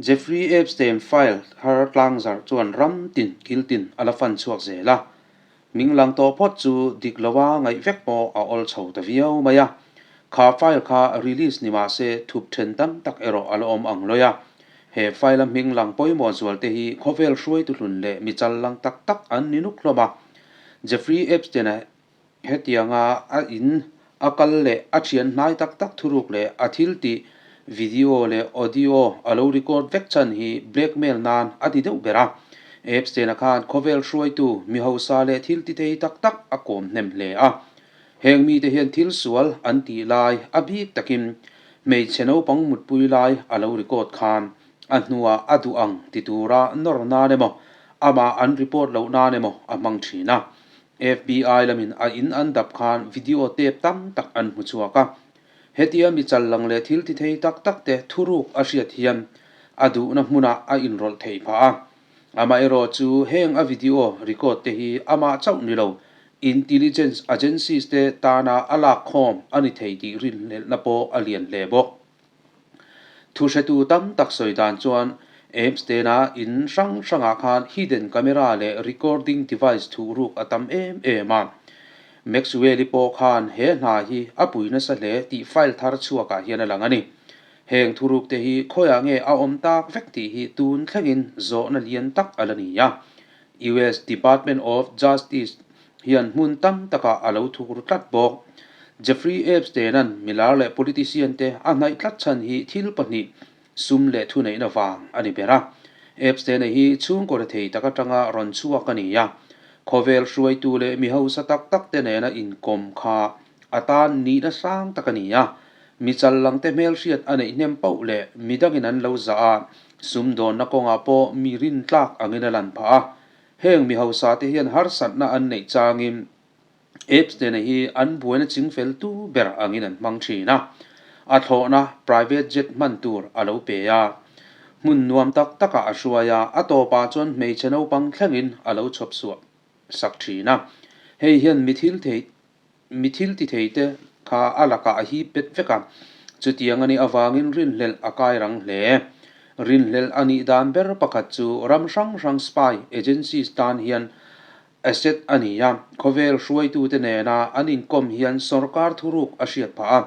Jeffrey Epstein file thar tlangzarh chuan ram tin kil tin a la fan chhuak zel a, hming lang tawh phawt chu dik loa ngaih vek pawh a awl chho ta viau mai a. Kha file kha release ni mah se thup then tam tak erawh a la awm ang lawi a. He file a hming lang pawimawh zual te hi khawvel hruaitu hlun leh mi chal lang tak tak an ni nuk hlawm a. Jeffrey Epstein-a Hetianga a in a kal leh a thian hnai tak tak thuruk leh a thil tih video leh audio a lo record vek chhan hi blackmail nan a ti deuh ber a. Epstein-a khan khawvel hruaitu mi hausa leh thil ti thei tak tak a kawm hnem hle a. Heng mite hian thil sual an tih lai a bik takin hmeichhe naupang mutpui lai a lo record khan a hnuah a duh ang ti tura nawr nan emaw amah an report loh nan emaw a hmang thin a. FBI lamin a in an dap khan video tape tam tak an hmu chhuak a. Hetia mi chal lang leh thil ti thei tak tak te thuruk a hriat hian a duhna hmunah a inrawlh theih phah a. Amaherawh chu heng a video record te hi amah chauh ni lo, intelligence agencies te tana a lak khawm a ni thei tih rinhlelhna pawh a lian hle bawk. Thuhretu tam tak sawi dan chuan Epstein-a in hrang hrangah khan hidden camera leh recording device thuhruk a tam em em a. Maxwell-i pawh khan he hna hi a pui nasa hle tih file thar chhuakah hian a lang a ni. Heng thurukte hi khawiah nge a awm tak vek tih hi tun thlengin zawhna lian tak a la ni a. US Department of Justice hian hmun tam takah a lo thuk ru tlat bawk. Jeffrey Epstein-a'n milar leh politician te a hnaih tlat chhan hi thil pahnih, sum leh thuneihna vang a ni ber a. Epstein-a hi chhungkaw rethei tak atanga rawn chhuak a ni a, khawvel hruaitu leh mi hausa tak tak te nena inkawm kha a tan nihna sang tak a ni a. Mi challang te hmelhriat a neih hnem pauh leh midangin an lo zah a, sumdawnna kawngah pawh mi rintlak angin a lan phah a. Heng mi hausa te hian harsatna an neih changin Epstein-a hi an buaina chingfel tu ber angin an hmang thin a, a thlawhna private jet hman tur a lo pe a, hmun nuam tak takah a hruai a, a tawpah chuan hmeichhe naupang thlengin a lo chhawp suah sak thin a. Hei hian mi thil thei mi thil ti thei te kha a lakah a hip bet vek a, chutiang a nih avangin rinhlelh a kai rang hle. Rinhlelh a nih dan ber pakhat chu ram hrang hrang spy agencies tan hian asset a ni a, khawvel hruaitute nena an inkawm hian sorkar thuruk a hriat phah a,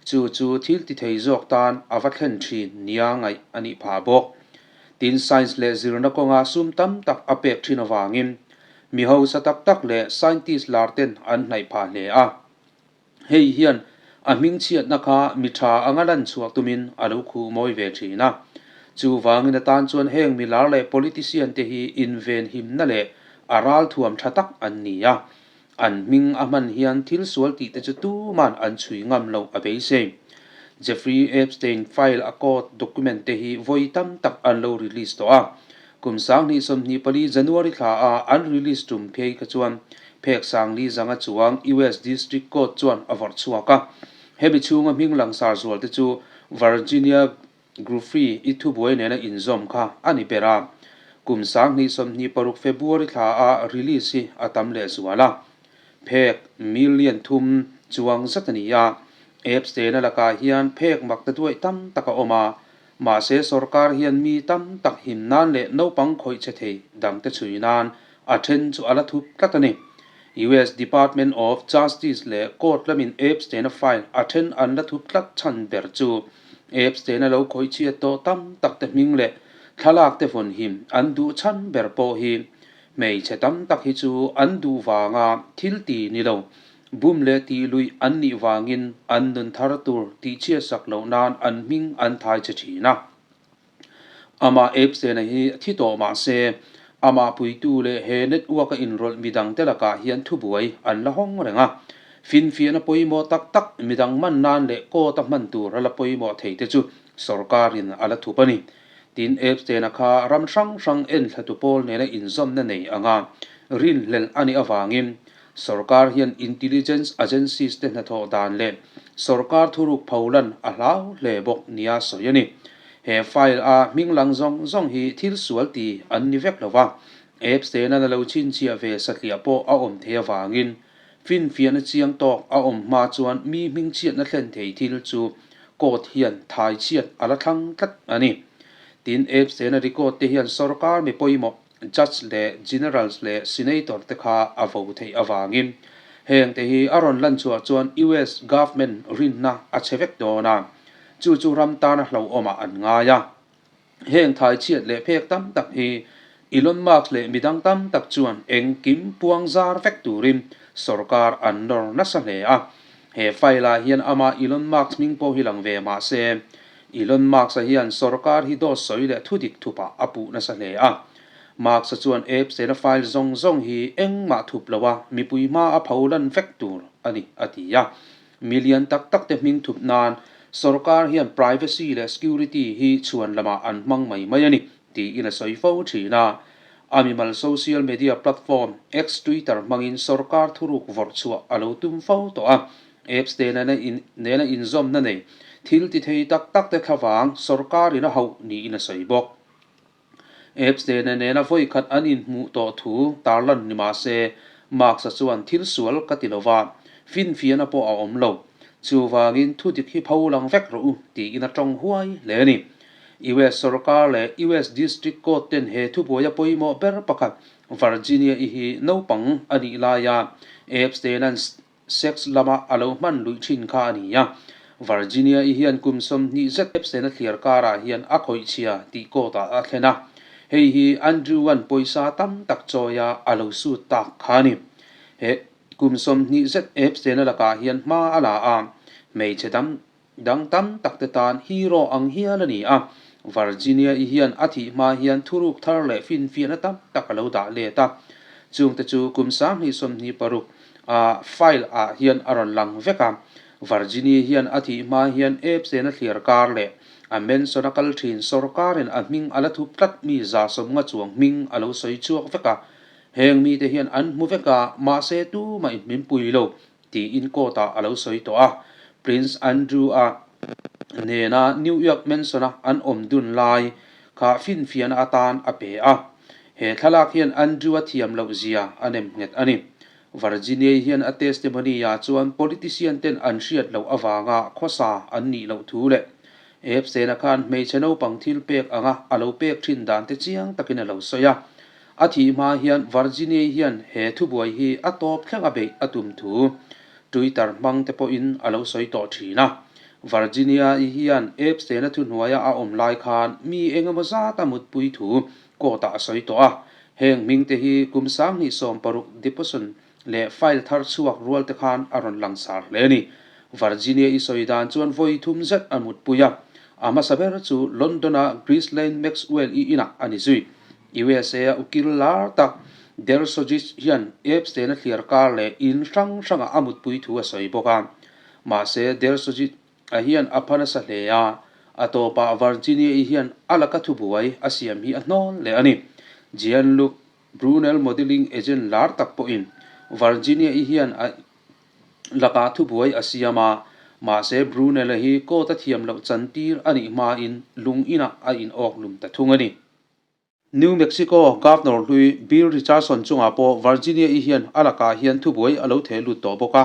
chu chu thil ti thei zawk tan a va thlen thin nia ngaih a nih phah bawk. Tin, science leh zirna kawnga sum tam tak a pek thin avangin Mi hausa tak tak leh scientist lar ten an hnaih phah hle a. Hei hian a hmingchhiatna kha mi tha anga lan chhuah tumin a lo khuh mawi ve thin a. Chuvangin atan chuan heng mi lar leh politician te hi invenhimna leh a ralthuam tha tak an ni a. An hming a hman hian thil sual tih te chu tuman an chhui ngam loh a beisei. Jeffrey Epstein file a court document te hi vawi tam tak an lo release tawh a. Kum 2024 January thla a an release tum phei kha chuan phek sangli zanga chuang US District Court chuan a vawrh chhuak a. Hemi chhunga hming langsar zual te chu Virginia Giuffre i thubuai nena inzawm kha a ni ber a. Kum 2026 February thla a release hi a tam leh zual a. Phek million thum chuang zat a ni a. Epstein-a lakah hian phek mak ta duaih tam tak a awm a. Mahse, sorkar hian mi tam tak him nan leh naupang khawih che thei dangte chhui nan a then chu a la thup tlat a ni. US Department of Justice leh court lamin Epstein-a file a then an la thup tlat chhan ber chu Epstein-a lo khawih chhiat tawh tam tak te hming leh thlalak te vawn him an duh chhan ber pawh hi hmeichhe tam tak hi chu an duh vanga thil ti ni lo Bum leh tih luih an nih vangin an nun thar tur tih chhiatsak loh nan an hming an thai che thin a. Amah Epstein-a hi thi tawh mah se, amah puitu leh he network-a inrawlh midangte lakah hian thubuai an la hawng reng a. Finfiahna pawimawh tak tak midang man nan leh court-a hman tur a la pawimawh thei te chu sorkarin a la thup a ni. Tin, Epstein-a kha ram hrang hrang enthlatu pawl nena inzawmna nei anga rinhlelh a nih avangin Sorkar hian intelligence agencies te hnathawh dan leh sorkar thuruk pholan a hlau hle bawk nia sawi a ni. He file a hming lang zawng zawng hi thil sual ti an ni vek lo va, Epstein-a na lo chhinchhiah ve satliah pawh a awm thei avangin finfiahna chiang tawk a awm hma chuan mi hmingchhiatna thlen thei thil chu court hian thai chhiat a la thlang tlat a ni. Tin, Epstein-a record te hian sorkar mi pawimawh Judge leh Generals leh Senator te kha a vo theih avangin heng te hi a rawn lan chhuah chuan US government rinna a chhe vek dawn a, chu chu ram tana hlauhawmah an ngai a. Heng thai chhiat leh phek tam tak hi Elon Musk leh midang tam tak chuan engkim puang zar vek turin sorkar an nawr nasa hle a. He file ah hian amah Elon Musk hming pawh hi lang ve mah se, Elon Musk-a hian sorkar hi dawt sawi leh thudik thupah a puh nasa hle a. Musk-a chuan Epstein-a file zawng zawng hi engmah thup loa mipui hma a pho lan vek tur a ni, a ti a. Million tak tak te hming thup nan sorkar hian privacy leh security hi chhuan lamah an hmang mai mai a ni, tiin a sawi fo thin a. A mimal social media platform X-Twitter hmangin sorkar thuruk vawrh chhuah a lo tum fo tawh a. Epstein-a nena inzawmna nei thil ti thei tak tak te thlavang sorkarin a hauh niin a sawi bawk. Epstein-a nena vawi khat an inhmuh tawh thu tarlan ni mah se, Marx-a chuan thil sual ka ti lo va, finfiahna pawh a awm lo. Chuvangin thu dik hi pho lang vek rawh u tiin a tawng huai hle a ni. US sorkar leh US District Court ten he thubuaia pawimawh ber pakhat Virginia-i hi naupang a nih laia Epstein-a'n Sex lama a lo hman luih thin kha a ni a. Virginia-i hian kum 20 zet Epstein-a thliar karah hian a khawih chhia tih court-ah a thlen a. Hei hi Andrew-a'n pawisa tam tak chawia a lo sut tak kha a ni. He kum 20 zet Epstein-a lakah hian hma a la a, hmeichhe dam dang tam tak te tan hero ang hial a ni a. Virginia-i hian a thih hma hian thuruk thar leh finfiahna tam tak a lo dah let a. Chungte chu kum 2026 a file ah hian a rawn lang vek a. Virginia hian a thih hma hian Epstein-a thliar kar leh a Manson-a kal thin sawrkarin a hming a la thup tlat mi 150 chuang hming a lo sawi chhuak vek a. Heng mite hian an hmu vek a, mahse tumah in hmin pui lo tiin court-ah a lo sawi tawh a. Prince Andrew-a nena New York Mansion-a an awm dun lai kha finfiahna atan a pe a. He thlalak hian Andrew-a thiam loh zia a nem nghet a ni. Virginia-i hian a testimony-ah chuan politician-ten an hriat loh avanga khawsa an nih loh thu leh Epstein-a khan hmeichhe naupang thil pek anga a lo pek thin dan te chiang takin a lo sawi a. A thih hma hian Virginia-i hian he thubuai hi a tawp thleng a beih a tum thu Twitter hmang te pawhin a lo sawi tawh thin a. Virginia-i hian Epstein-a thuhnuaia a awm lai khan mi engemaw zat a mutpui thu court-ah a sawi tawh a. Heng hming te hi kum 2016 deposition leh file thar chhuak rual te khan a rawn langsar hle a ni. Virginia-i sawi dan chuan vawi thum zet a mutpui a. A hmasa ber chu London-a Ghislaine Maxwell-i inah a ni zui. USA-a ukil lar tak Dershowitz hian Epstein-a thliar kar leh in hrang hrangah a mutpui thu a sawi bawk a. Mahse, Dershowitz-a hian a pha nasa hle a, a tawpah Virginia-i hian a laka thubuai a siam hi a hnawl leh a ni. Jean-Luc Brunel modelling agent lar tak pawhin Virginia-i hian a lakah thubuai a siam a, mahse Brunel-a hi court a thiam loh chantir a nih hmain lung inah a inawk lum ta thung a ni. New Mexico Governor hlui Bill Richardson chungah pawh Virginia-i hian a lakah hian thubuai a lo theh lut tawh bawk a.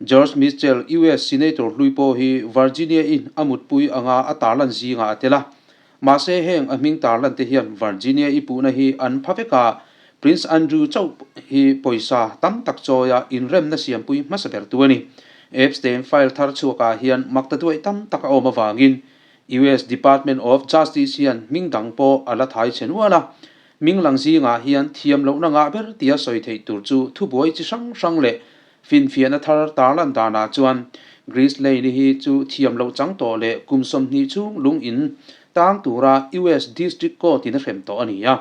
George Mitchell, US Senator hlui pawh hi Virginia-in a mutpui anga a tarlan zingah a tel a. Mahse heng a hming tarlan te hian Virginia-i puhna hi an pha vek a, Prince Andrew chauh hi pawisa tam tak chawia inremna siampui hmasa bertu a ni. Epstein file thar chhuakah hian makta duaih tam tak a awm avangin US Department of Justice hian hming dang pawh a la thai che nual a, hming lang zingah hian thiam lohna ngah ber tia sawi theih tur chu thubuai chi hrang hrang leh finfiahna thar tarlan danah chuan Greece Lane-i hi chu thiam loh chang tawh leh kum 20 chhung lung in tang tura US District Court-in a hrem tawh a ni a.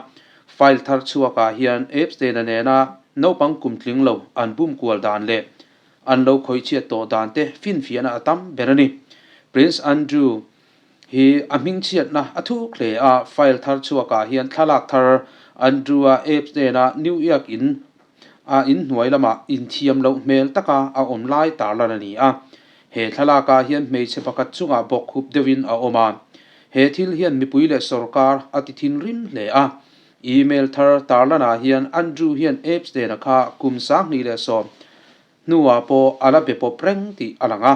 File thar chhuakah hian Epstein-a nena naupang kum tling lo an bum kual dan leh An lo khawihchhiat tawh dan te finfiahna a tam ber a ni. Prince Andrew hi a hmingchhiatna a thuk hle a, file thar chhuakah hian thlalak thar Andrew-a Epstein-a New York in a inhnuai lamah inthiam loh hmel taka a awm lai tarlan a ni a. He thlalakah hian hmeichhe pakhat chungah bawk hup deuhin a awm a. He thil hian mipui leh sorkar a ti thinrim hle a. Email thar tarlanah hian Andrew hian Epstein-a kha kum 2010 hnuah pawh a la be pawp reng tih a lang a.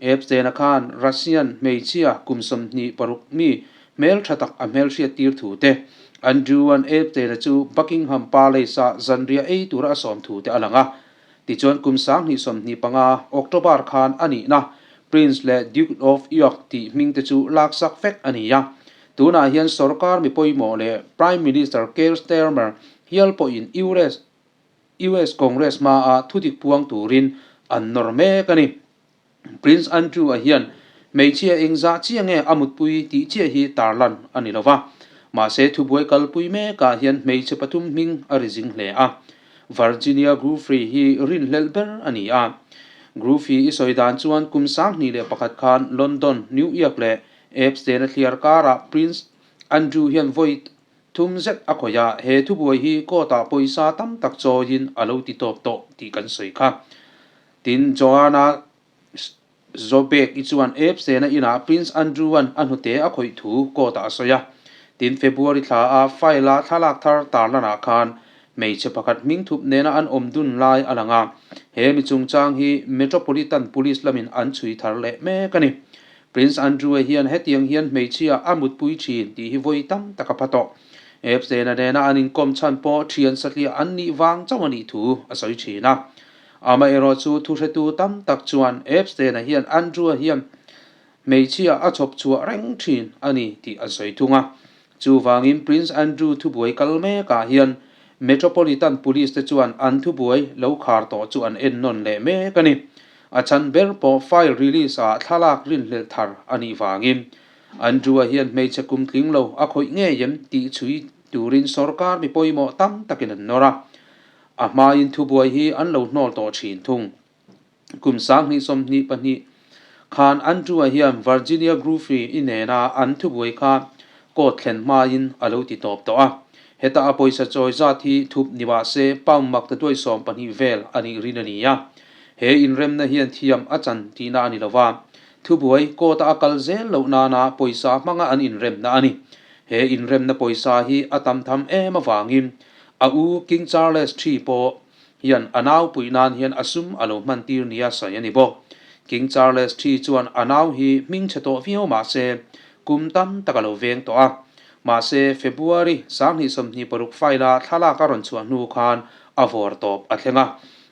Epstein-a khan Russian hmeichhia kum 26 mi Hmeltha tak a hmelhriat tir thu te, Andrew-a'n Epstein-a chu Buckingham Palace-a zanriah ei tura a sawm thu te a lang a. Tichuan kum 2025 October khan a nihna Prince leh Duke of York tih hming te chu laksak vek a ni a. Tunah hian sorkar mi pawimawh leh Prime Minister Keir Starmer hial pawhin US US Congress hmaah thudik puang turin an nawr mek a ni. Prince Andrew-a hian hmeichhia engzah chiah nge a mutpui tih chiah hi tarlan a ni lo va, mahse thubuai kalpui mekah hian hmeichhe pathum hming a ri zing hle a. Virginia Giuffre hi rinhlelh ber a ni a. Giuffre i sawi dan chuan kum 2001 khan London, New York leh Epstein-a thliar karah Prince Andrew hian vawi thum zet a khawih a, he thubuai hi court-ah pawisa tam tak chawiin a lo ti tawp tawh tih kan sawi kha. Tin, Joanna Zobek-i chuan Epstein-a inah Prince Andrew-a'n a hnute a khawih thu court-ah a sawi a. Tin, February thla a file-a thlalak thar tarlanah khan hmeichhe pakhat hming thup nena an awm dun lai a lang a. He mi chungchang hi Metropolitan Police lamin an chhui thar leh mek a ni. Prince Andrew-a hian hetiang hian hmeichhia a mutpui thin tih hi vawi tam tak a pha tawh. Epstein-a nena an inkawm chhan pawh thian satliah an nih vang chauh a nih thu a sawi thin a. Amaherawh chu thuhretu tam tak chuan Epstein-a hian Andrew-a hian hmeichhia a chhawp chhuah reng thin a ni tih an sawi thung a. Chuvangin Prince Andrew thubuai kal mekah hian Metropolitan Police te chuan an thubuai lo khar tawh chu an en nawn leh mek a ni. A chhan ber pawh file release-ah thlalak rinhlelh thar a nih vangin Andrew-a hian hmeichhe kum tling lo a khawih ngei em tih chhui turin sorkar mi pawimawh tam takin an nawr a. A hmain thubuai hi an lo hnawl tawh thin thung. Kum 2022 khan Andrew-a hian Virginia Giuffre i nena an thubuai kha court thlen hmain a lo ti tawp tawh a. Heta a pawisa chawi zat hi thup ni mah se pound mak ta duai 12 vel a nih rin a ni a. He inremna hian thiam a chan tihna a ni lo va, thubuai court-a a kal zel loh nana pawisa hmanga an inremna a ni. He inremna pawisa hi a tam tham em avangin A u King Charles ii pawh hian a nau puih nan hian a sum a lo hman tir nia sawi a ni bawk. King Charles ii chuan a nau hi hming chhe tawh viau mah se, kum tam tak a lo veng tawh a. Mahse, February 2026 file-a thlalak a rawn chhuah hnu khan a vawr tawp a thleng a.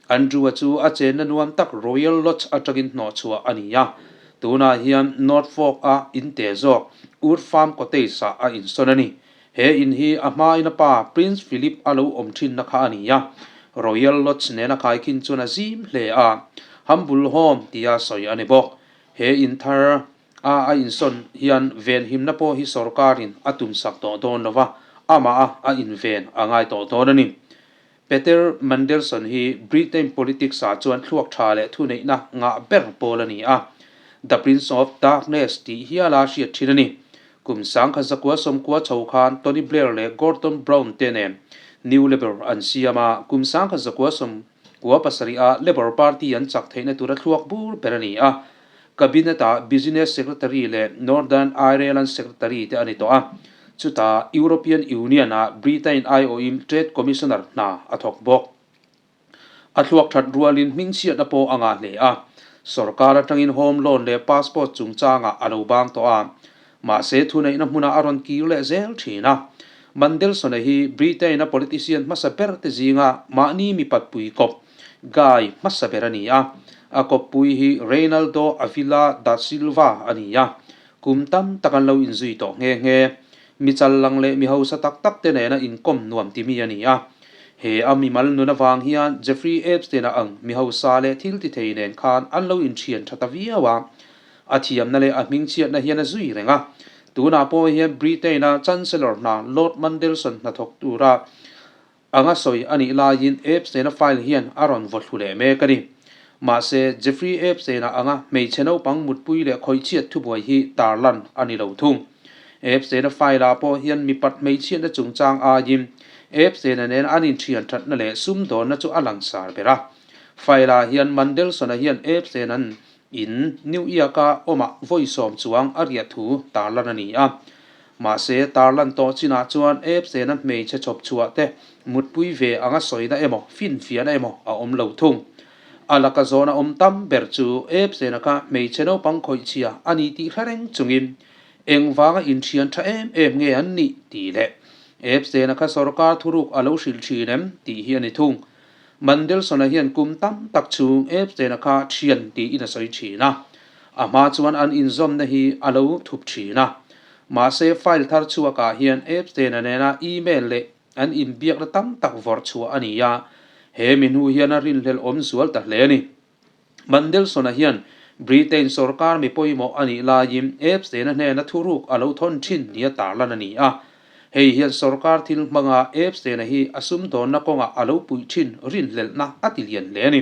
Andrew-a chu a chenna nuam tak Royal Lodge atangin hnawh chhuah a ni a. Tunah hian Norfolk-a in te zawk Wood Farm Cottage-ah a insawn a ni. He in hi a hmain a pa Prince Philip a lo awm thinna kha a ni a, Royal Lodge nena khaikhin chuan a zim hle a, Humble Home tia sawi a ni bawk. He in thar a a insawn hian venhimna pawh hi sorkarin a tumsak tawh dawn lo va, amah a a inven a ngai tawh dawn a ni. Peter Mandelson hi Britain politics ah chuan thluak tha leh thuneihna ngah ber pawl a ni a, The Prince of Darkness tih hiala hriat thin a ni. Kum 1990 chho khan Tony Blair leh Gordon Brown te nen New Labour an siam a, kum 1997 ah Labour Party an chak theihna tura thluak bur ber a ni a, Cabinet-ah Business Secretary leh Northern Ireland Secretary te a ni tawh a, chutah European Union-ah Britain aiawhin Trade Commissioner hna a thawk bawk. A thluak that rualin hmingchhiatna pawh a ngah hle a, sorkar atangin home loan leh passport chungchangah a lo bang tawh a, mahse thuneihna hmunah a rawn kir leh zel thin a. Mandelson-a hi Britain-a politician hmasa ber te zinga mahni mipatpui kawp Guy hmasa ber a ni a, a kawppui hi Reinaldo Avila da Silva a ni a, kum tam tak an lo inzui tawh nghe nghe. Mi challang leh mi hausa tak tak te nena inkawm nuam ti mi a ni a. He a mimal nun avang hian Jeffrey Epstein-a ang mi hausa leh thil ti thei nen khan an lo inthian tha ta viau a. A thiamna leh a hmingchhiatna hian a zui reng a. Tunah pawh hian Britain-a Chancellor hna Lord Mandelson hnathawk tura Anga sawi a nih laiin Epstein-a file hian a rawn vaw thlu leh mek a ni. Mahse, Jeffrey Epstein-a anga hmeichhe naupang mutpui leh khawihchhiat thubuai hi tarlan a ni lo thung. Epstein-a file-ah pawh hian mipat hmeichhiatna chungchang aiin Epstein-a nen an inthian thatna leh sumdawnna chu a langsar ber a. File-ah hian Mandelson-a hian Epstein-a'n in New York-a awmah vawi sawm chuang a riah thu tarlan a ni a. Mahse, tarlan tawh chinah chuan Epstein-a hmeichhe chhawp chhuah te mutpui ve anga sawina emaw, finfiahna emaw a awm lo thung. A laka zawna awm tam ber chu Epstein-a kha hmeichhe naupang khawihchhia a ni tih hre reng chungin Engvanga inthian tha em em nge an nih tih leh Epstein-a kha sorkar thuruk a lo hrilh thin em tih hi a ni thung. Mandelson-a hian kum tam tak chhung Epstein-a kha thian tiin a sawi thin a, a hma chuan an inzawmna hi a lo thup thin a. Mahse file thar chhuakah hian Epstein-a nena email leh an inbiakna tam tak vawrh chhuah a ni a, he mi hnu hian a rinhlelh awm zual ta hle a ni. Mandelson-a hian Britain sorkar mi pawimawh a nih laiin Epstein-a hnena thuruk a lo thawn thin nia tarlan a ni a. Hei hian sorkar thil hmanga Epstein-a hi a sumdawnna kawngah a lo puih thin rinhlelhna a ti lian hle a ni.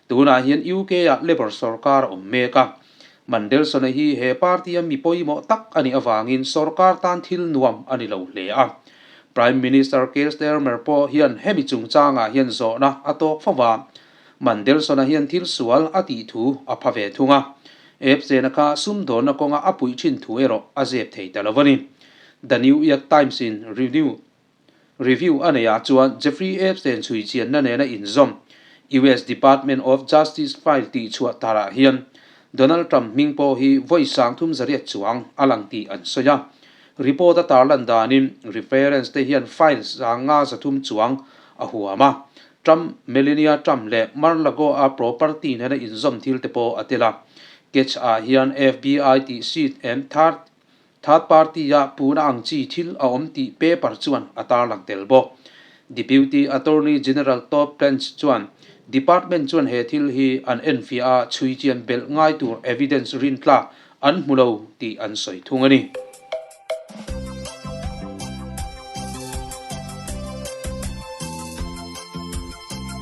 Tunah hian UK-ah Labour sorkar a awm mek a. Mandelson-a hi he party-a mi pawimawh tak a nih avangin sorkar tan thil nuam a ni lo hle a. Prime Minister Keir Starmer pawh hian hemi chungchangah hian zawhna a tawk fo va. Mandelson-a hian thil sual a tih thu a pha ve thung a, Epstein-a kha sumdawnna kawnga a puih thin thu erawh a zep thei ta lo a ni. The New York Times-in review review a neihah chuan Jeffrey Epstein chhui chianna nena inzawm US Department of Justice file tihchhuah tarah hian Donald Trump hming pawh hi vawi 30 zariat chuang a lang tih an sawi a. Report a tarlan danin reference te hian file 53 chuang a huam a. Trump, Melania Trump leh Mar-a-Lago-a property nena inzawm thil te pawh a tel a. Catch ah hian FBI tih sheet em third third party-a puna ang chi thil a awm tih paper chuan a tarlang tel bawk. Deputy Attorney General Todd Blanche chuan department chuan he thil hi an enfiah a chhui chian belh ngai tur evidence rintlak an hmu lo tih an sawi thung a ni.